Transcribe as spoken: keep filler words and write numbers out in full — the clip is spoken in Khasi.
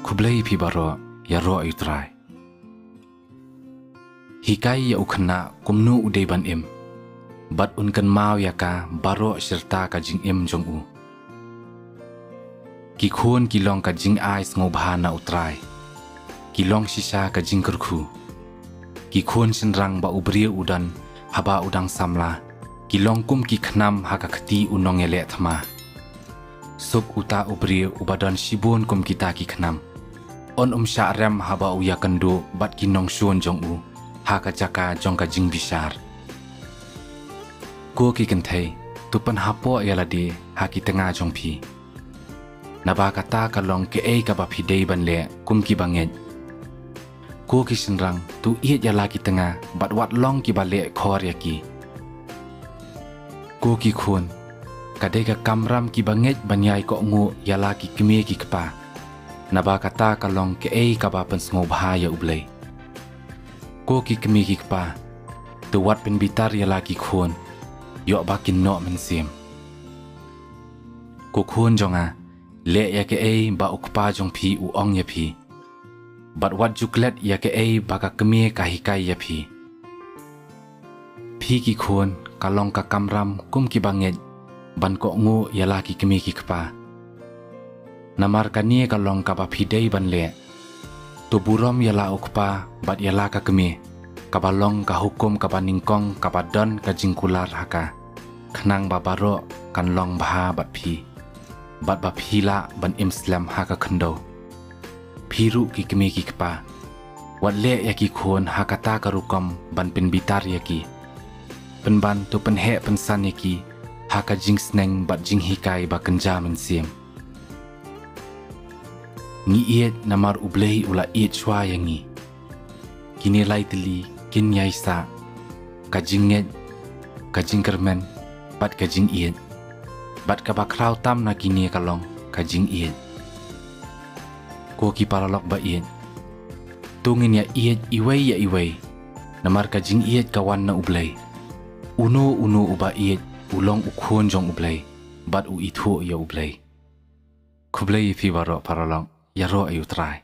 Khublei phi baroh, ïaroh ïa u Trai. Hikai ïa u khynnah kumno u dei ban im, bad un kynmaw ïa ka baroh shirta ka jingim jong u. Ki khun ki long ka jingai sngewbha na u Trai. Ki long shisha ka jingkyrkhu. Ki khun shynrang ba u briew u don haba u dang samla, ki long kum ki khnam ha ka kti u nongïaleh thma. Suk uta u briew uba don shibun kum kita ki khnam. Un ym shah rem haba u ïakynduh bad ki nongshun jong u ha ka jaka jong ka jingbishar. Ko ki kynthei, to pynhapoh ïa lade ha ki tnga jong phi. Naba kata ka long kaei kaba phi dei ban leh kum ki bangeit. Ko ki shynrang, to ïeit ïa la ki tnga bad wat long kiba leh khor ïa ki. Ko ki khun, ka dei ka kamram ki bangeit ban ïai kohnguh ïa la ki kmie ki kpa. Naba kata ka long kaei kaba pynsngewbha ïa u Blei. Ko ki kmie ki kpa, to wat pynbitar ïa la ki khun, ïoh ba kin noh mynsiem. Ko khun jong nga, leh ïa kaei ba u kpa jong phi u ong ïa phi. Bad wat ju klet ïa kaei ba ka kmie ka hikai ïa phi. Phi ki khun, ka long ka kamram kum ki bangeit ban kohnguh ïa la ki kmie ki kpa. Namar kane ka long kaba phi dei ban leh. To burom ïa la u kpa bad ïa la ka kmie, kaba long ka hukum kaba nyngkong kaba don ka jingkular ha ka, khnang ba baroh kan long bha bad phi, bad ba phi lah ban im slem ha ka khyndew. Phi ruh ki kmie ki kpa, wat leh ïa ki khun ha kata ka rukom ban pynbitar ïa ki. Pynban to pynheh pynsan ïa ki ha ka jingsneng bad jinghikai ba kynja mynsiem. Ngi ïeit namar u Blei u la ïeit shuwa ïa ngi. Kine lai tylli kin ïai sah: ka jingngeit, ka jingkyrmen, bad ka jingïeit. Bad kaba khraw tam na kine ka long ka jingïeit. Ko ki paralok ba ïeit, to ngin ïa ïeit iwei ïa iwei, namar ka jingïeit ka wan na u Blei. Uno uno uba ïeit u long u khun jong u Blei bad u ithuh ïa u Blei. Khublei ïa phi baroh paralok, ïaroh ïa u Trai.